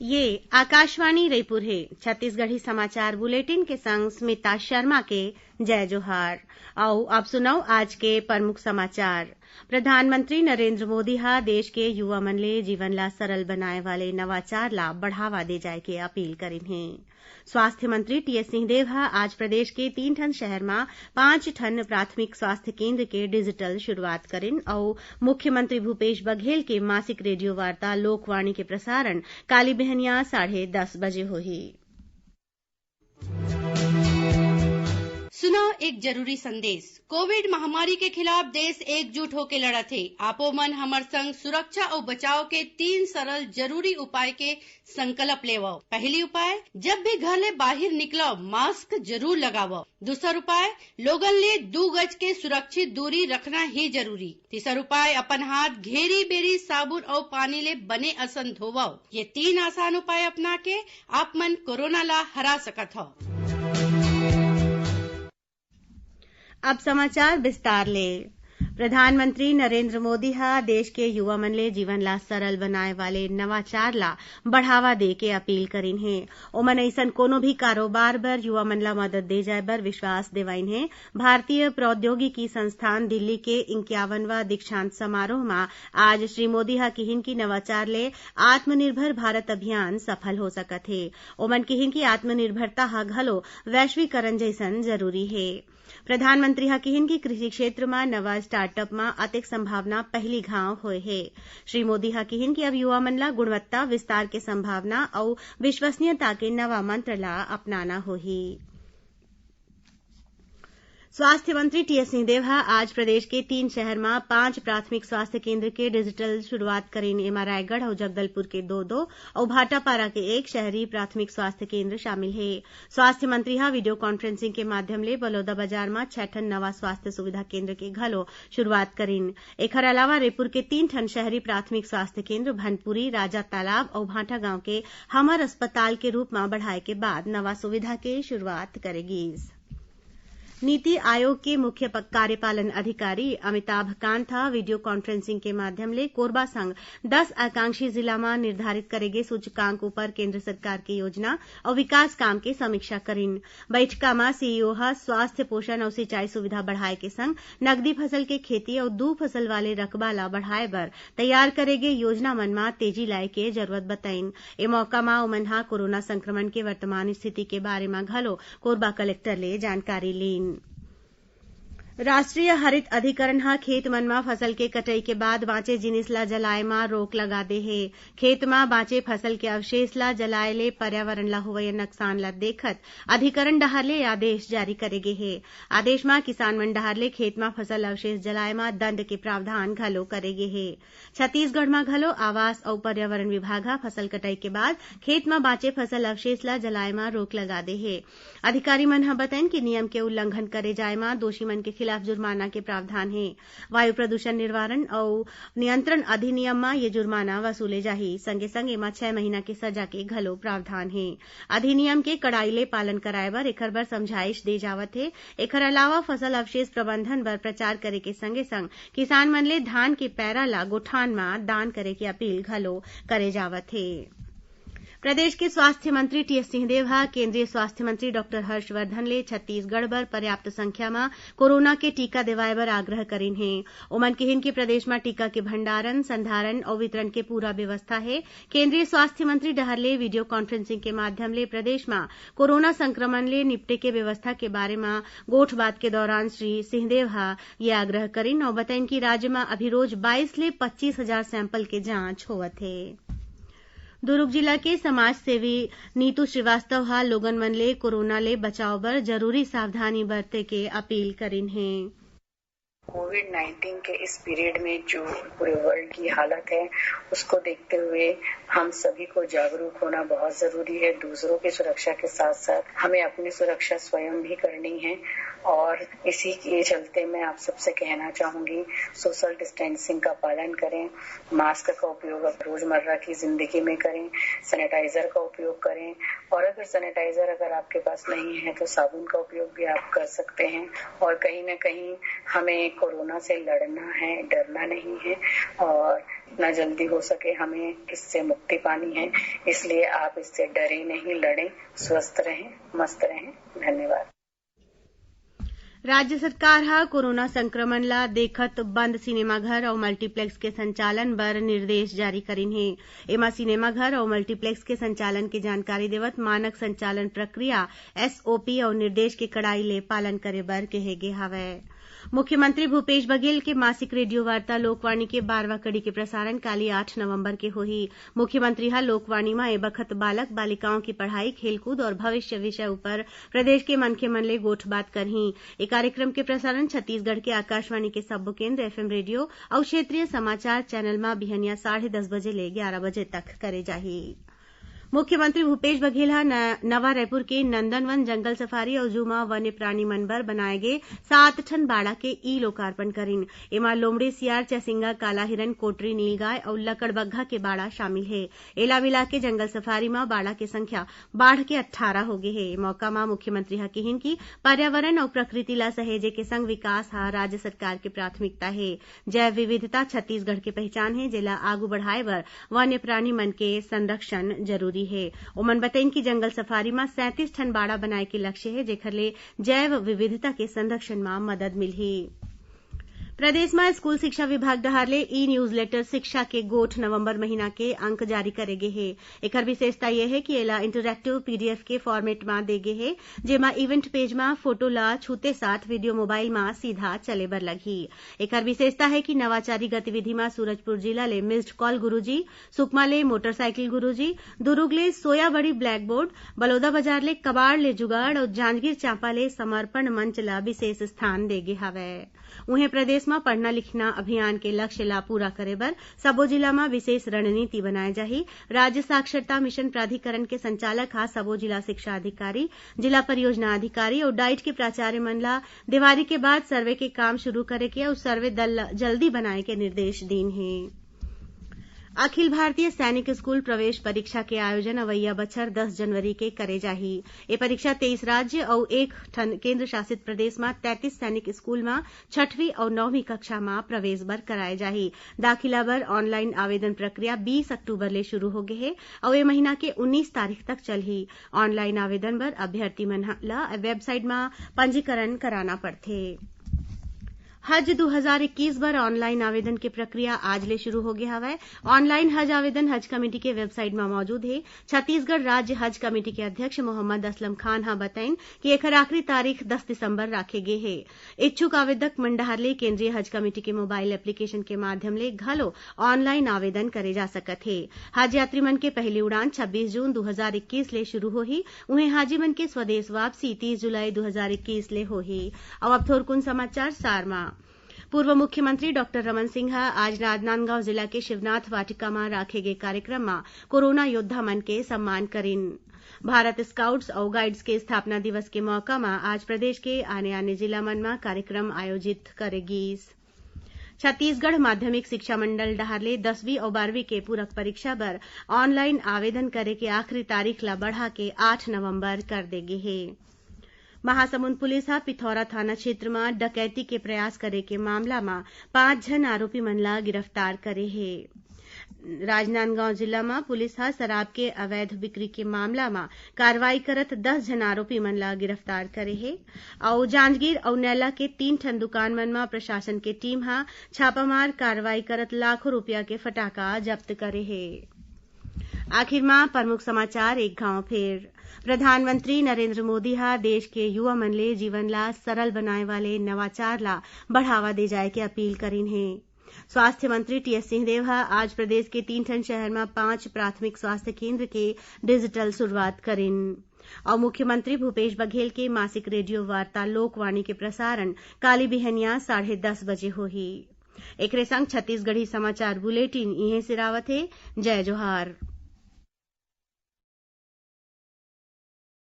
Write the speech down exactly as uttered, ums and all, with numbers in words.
ये आकाशवाणी रईपुर हे। छत्तीसगढ़ी समाचार बुलेटिन के संग स्मिता शर्मा के जय जोहार। अउ अब सुनव आज के प्रमुख समाचार। प्रधानमंत्री नरेंद्र मोदी ह देश के युवा मन ले जीवन ला सरल बनाए वाले नवाचार ला बढ़ावा दे जाए के अपील करिन हे। स्वास्थ्य मंत्री टीएस सिंहदेव ह आज प्रदेश के तीन ठन शहर म पांच ठन प्राथमिक स्वास्थ्य केंद्र के डिजिटल शुरुआत करिन अउ मुख्यमंत्री भूपेश बघेल के मासिक रेडियो वार्ता लोकवाणी के प्रसारण काली बिहनिया साढ़े दस बजे होही। सुनव एक जरूरी संदेश। कोविड महामारी के खिलाफ देश एकजुट होके लड़त हे। आपो मन हमर संग सुरक्षा अउ बचाव के तीन सरल जरूरी उपाय के संकल्प लेवव। पहली उपाय, जब भी घर ले बाहिर निकलव, मास्क जरूर लगावव। दूसर उपाय, लोगन ले दू गज के सुरक्षित दूरी रखना ही जरूरी। तीसर उपाय, अपन हाथ घेरी बेरी साबुन अउ पानी ले बने असन धोवव। ये तीन आसान उपाय अपना के आप मन कोरोना ला हरा सकत हव। अब समाचार विस्तार ले। प्रधानमंत्री नरेंद्र मोदी ह देश के युवा मन ले जीवन ला सरल बनाए वाले नवाचार ला बढ़ावा दे के अपील करिन हे। ओमन अइसन कोनो भी कारोबार बर युवा मन ला मदद दे जाए बर विश्वास देवाइन हे। भारतीय प्रौद्योगिकी संस्थान दिल्ली के इक्यावनवां दीक्षांत समारोह म आज श्री मोदी ह किहिन कि नवाचार ले आत्मनिर्भर भारत अभियान सफल हो सकत हे। ओमन किहिन कि आत्मनिर्भरता ह घलो वैश्वीकरण जइसन जरूरी हे। प्रधानमंत्री ह किहिन कि कृषि क्षेत्र म नवा स्टार्टअप म अतेक संभावना पहिली घांव होए हे। श्री मोदी ह किहिन कि अब युवा मन ला गुणवत्ता, विस्तार के संभावना अउ विश्वसनीयता के नवा मंत्र ला अपनाना होही। स्वास्थ्य मंत्री टीएस सिंहदेव ह आज प्रदेश के तीन शहर म पांच प्राथमिक स्वास्थ्य केंद्र के डिजिटल शुरुआत करिन। एमा रायगढ़ अउ जगदलपुर के दो दो अउ भाटापारा के एक शहरी प्राथमिक स्वास्थ्य केंद्र शामिल हे। स्वास्थ्य मंत्री ह वीडियो कॉन्फ्रेंसिंग के माध्यम ले बलौदाबाजार म छह ठन नवा स्वास्थ्य सुविधा केंद्र के घलो शुरुआत करिन। एखर अलावा रेपुर के तीन ठन शहरी प्राथमिक स्वास्थ्य केंद्र भनपुरी, राजा तालाब अउ भांटा गांव के हमर अस्पताल के रूप म बढ़ाए के बाद नवा सुविधा के शुरुआत करे गीस। नीति आयोग के मुख्य प-, कार्यपालन अधिकारी अमिताभ कांत ह वीडियो कॉन्फ्रेंसिंग के माध्यम ले कोरबा संग दस आकांक्षी जिला म निर्धारित करे गे सूचकांक ऊपर केंद्र सरकार के योजना अउ विकास काम के समीक्षा करिन। बइठका म सीईओ ह स्वास्थ्य, पोषण अउ सिंचाई सुविधा बढ़ाए के संग नकदी फसल के खेती अउ दू फसल वाले रकबा ल बढ़ाए बर तैयार करे गे योजना मन म तेजी लाए के जरूरत बताइन। ए मौका म ओमन ह कोरोना संक्रमण के वर्तमान स्थिति के बारे म घलो कोरबा कलेक्टर ले जानकारी लीन। राष्ट्रीय हरित अधिकरण ह खेत मन म फसल के कटई के बाद बांचे जिनिस ल जलाए म रोक लगा दे हे। खेत म बांचे फसल के अवशेष ल जलाए ले पर्यावरण ल होवइया नुकसान ल देखत अधिकरण डहार ले आदेश जारी करे गे हे। आदेश म किसान मन डहार ले खेत म फसल अवशेष जलाए म दंड के प्रावधान घलो करे गे हे। छत्तीसगढ़ म घलो आवास अउ पर्यावरण विभाग ह फसल कटाई के बाद खेत म बांचे फसल अवशेष ल जलाए म रोक लगा दे हे। अधिकारी मन ह बतइन कि नियम के उल्लंघन करे जाए म दोषी मन के खिलाफ जुर्माना के प्रावधान हे। वायु प्रदूषण निवारण अउ नियंत्रण अधिनियम म ये जुर्माना वसूले जाही। संगे संग एमा छह महीना के सजा के घलो प्रावधान हे। अधिनियम के कड़ाई ले पालन कराए बर एखर बर समझाइश दे जावत हे। एखर अलावा फसल अवशेष प्रबंधन बर प्रचार करे के संगे संग किसान मन ले धान के पैरा ल गोठान म दान करे के अपील घलो करे जावत हे। प्रदेश के स्वास्थ्य मंत्री टीएस सिंहदेव ह केंद्रीय स्वास्थ्य मंत्री डॉक्टर हर्षवर्धन ले छत्तीसगढ़ बर पर्याप्त संख्या म कोरोना के टीका देवाए बर आग्रह करिन हे। ओमन किहिन कि प्रदेश म टीका के भंडारण, संधारण अउ वितरण के पूरा व्यवस्था हे। केंद्रीय स्वास्थ्य मंत्री डहर ले वीडियो कॉन्फ्रेंसिंग के माध्यम ले प्रदेश म कोरोना संक्रमण ले निपटे के व्यवस्था के बारे म गोठबात के दौरान श्री सिंहदेव ह ये आग्रह करिन अउ बतइन कि राज्य म अभी रोज बाईस ले पच्चीस हजार सैंपल के जांच होवत हे। दुरूग जिला के समाज सेवी नीतू श्रीवास्तव ह लोगन मन ले कोरोना ले बचाव बर जरूरी सावधानी बरते के अपील करिन हे। कोविड नाइन्टीन के इस पीरियड में जो पूरे वर्ल्ड की हालत है, उसको देखते हुए हम सभी को जागरूक होना बहुत जरूरी है। दूसरों की सुरक्षा के साथ साथ हमें अपनी सुरक्षा स्वयं भी करनी है। और इसी के चलते मैं आप सबसे कहना चाहूंगी, सोशल डिस्टेंसिंग का पालन करें, मास्क का उपयोग आप रोजमर्रा की जिंदगी में करें, सैनिटाइजर का उपयोग करें, और अगर सैनिटाइजर अगर आपके पास नहीं है तो साबुन का उपयोग भी आप कर सकते हैं। और कहीं ना कहीं हमें कोरोना से लड़ना है, डरना नहीं है। और जितना जल्दी हो सके हमें इससे मुक्ति पानी है, इसलिए आप इससे डरें नहीं, लड़ें, स्वस्थ रहें, मस्त रहें। धन्यवाद। राज्य सरकार ह कोरोना संक्रमण ला देखत बंद सिनेमाघर अउ मल्टीप्लेक्स के संचालन बर निर्देश जारी करिन हे। एमा सिनेमाघर अउ मल्टीप्लेक्स के संचालन के जानकारी देवत मानक संचालन प्रक्रिया, एसओपी अउ निर्देश के कड़ाई ले पालन करे बर कहे गे हवय। मुख्यमंत्री भूपेश बघेल के मासिक रेडियो वार्ता लोकवाणी के बारहवाँ कड़ी के प्रसारण काली आठ नवंबर के होही। मुख्यमंत्री ह लोकवाणी म ए बखत बालक बालिकाओं की पढ़ाई, खेलकूद और भविष्य विषय ऊपर प्रदेश के मनखे मन ले गोठबात करही। ए कार्यक्रम के प्रसारण छत्तीसगढ़ के आकाशवाणी के सब्बो केंद्र, एफएम रेडियो अउ क्षेत्रीय समाचार चैनल म बिहनिया साढ़े दस बजे ले ग्यारह बजे तक करे जाही। मुख्यमंत्री भूपेश बघेल ह न-, नवा रायपुर के नंदनवन जंगल सफारी अउ जूमा वन्य प्राणी मन बर बनाए गे सात ठन बाड़ा के ई लोकार्पण करिन। एमा लोमड़ी, सियार, चैसिंगा, काला हिरन, कोटरी, नीलगाय अउ लकड़बग्घा के बाड़ा शामिल हे। एला मिला के जंगल सफारी म बाड़ा के संख्या बाढ़ के अट्ठारह हो गे हे। ए मौका म मुख्यमंत्री ह किहिन कि पर्यावरण अउ प्रकृति ला सहेजे के संग विकास ह राज्य सरकार के प्राथमिकता हे। जैव विविधता छत्तीसगढ़ के पहचान हे, जेला आगू बढ़ाए बर वन्य प्राणी मन के संरक्षण जरूरी हे। ओमन बतइन कि जंगल सफारी म सैंतीस ठन बाड़ा बनाए के लक्ष्य हे, जेखर ले जैव विविधता के संरक्षण म मदद मिलही। प्रदेश म स्कूल शिक्षा विभाग डहार ले ई न्यूज़लेटर शिक्षा के गोठ नवंबर महीना के अंक जारी करे गे हे। एखर विशेषता ये हे कि एला इंटरैक्टिव पीडीएफ के फॉर्मेट म दे गे हे, जेमा इवेंट पेज म फोटो ला छूते साथ वीडियो मोबाइल म सीधा चले बर लगही। एखर विशेषता हे कि नवाचारी गतिविधि म सूरजपुर जिला ले मिस्ड कॉल गुरुजी, सुकमा ले मोटरसाइकिल गुरुजी, दुरूग ले सोयाबड़ी ब्लैकबोर्ड, बलौदाबाजार ले कबाड़ ले जुगाड़ अउ जांजगीर चांपा ले समर्पण मंच ला विशेष स्थान दे गे हवय। उहें, प्रदेश म पढ़ना लिखना अभियान के लक्ष्य ला पूरा करे बर सबो जिला म विशेष रणनीति बनाए जाही। राज्य साक्षरता मिशन प्राधिकरण के संचालक ह सबो जिला शिक्षा अधिकारी, जिला परियोजना अधिकारी अउ डाइट के प्राचार्य मन ला देवारी के बाद सर्वे के काम शुरू करे के अउ सर्वे दल ला जल्दी बनाए के निर्देश दीन हे। अखिल भारतीय सैनिक स्कूल प्रवेश परीक्षा के आयोजन अवइया बछर दस जनवरी के करे जाही। ए परीक्षा तेईस राज्य अउ एक ठन केंद्र शासित प्रदेश म तैंतीस सैनिक स्कूल म छठवीं अउ नौवीं कक्षा म प्रवेश बर कराए जाही। दाखिला बर ऑनलाइन आवेदन प्रक्रिया बीस अक्टूबर ले शुरू हो गे हे अउ ए महीना के उन्नीस तारीख तक चलही। ऑनलाइन आवेदन बर अभ्यर्थी मन ह, ल वेबसाइट म पंजीकरण कराना पड़थे। हज दू हजार इक्कीस बर ऑनलाइन आवेदन के प्रक्रिया आज ले शुरू हो गे हवय। ऑनलाइन हज आवेदन हज कमेटी के वेबसाइट म मौजूद हे। छत्तीसगढ़ राज्य हज कमेटी के अध्यक्ष मोहम्मद असलम खान ह बताइन कि एखर आखिरी तारीख दस दिसंबर राखे गे हे। इच्छुक आवेदक मन डहार ले केंद्रीय हज कमेटी के मोबाइल एप्लीकेशन के माध्यम ले घलो ऑनलाइन आवेदन करे जा सकत हे। हज यात्री मन के पहली उड़ान छब्बीस जून दू हजार इक्कीस ले शुरू होही, उहें हाजी मन के स्वदेश वापसी तीस जुलाई दू हजार इक्कीस ले होही। अउ अब थोरकुन समाचार सार म। पूर्व मुख्यमंत्री डॉक्टर रमन सिंह ह आज राजनांदगांव जिला के शिवनाथ वाटिका म राखे गे कार्यक्रम म कोरोना योद्धा मन के सम्मान करिन। भारत स्काउट्स अउ गाइड्स के स्थापना दिवस के मौका म आज प्रदेश के आने-आने जिला मन म कार्यक्रम आयोजित करे गीस। छत्तीसगढ़ माध्यमिक शिक्षा मंडल डहार ले दसवीं अउ बारहवीं के पूरक परीक्षा बर ऑनलाइन आवेदन करे के आखिरी तारीख ला बढ़ा के आठ नवंबर कर दे गे हे। महासमुंद पुलिस ह पिथौरा थाना क्षेत्र म डकैती के प्रयास करे के मामला म पांच झन आरोपी मन ला गिरफ्तार करे हे। राजनांदगांव जिला म पुलिस ह शराब के अवैध बिक्री के मामला म कार्रवाई करत दस झन आरोपी मन ला गिरफ्तार करे हे। अउ जांजगीर अउ नैला के तीन ठन दुकान मन म प्रशासन के टीम ह छापामार कार्रवाई करत लाखों रुपया के फटाका जब्त करे हे। आखिर म प्रमुख समाचार एक घांव फेर। प्रधानमंत्री नरेंद्र मोदी ह देश के युवा मन ले जीवन ला सरल बनाए वाले नवाचार ला बढ़ावा दे जाए के अपील करिन हे। स्वास्थ्य मंत्री टीएस सिंहदेव ह आज प्रदेश के तीन ठन शहर म पांच प्राथमिक स्वास्थ्य केंद्र के डिजिटल शुरुआत करिन। अउ मुख्यमंत्री भूपेश बघेल के मासिक रेडियो वार्ता लोकवाणी के प्रसारण काली बिहनिया साढ़े दस बजे होही। एकरे संग छत्तीसगढ़ी समाचार बुलेटिन इहें सिरावत हे। जय जोहार।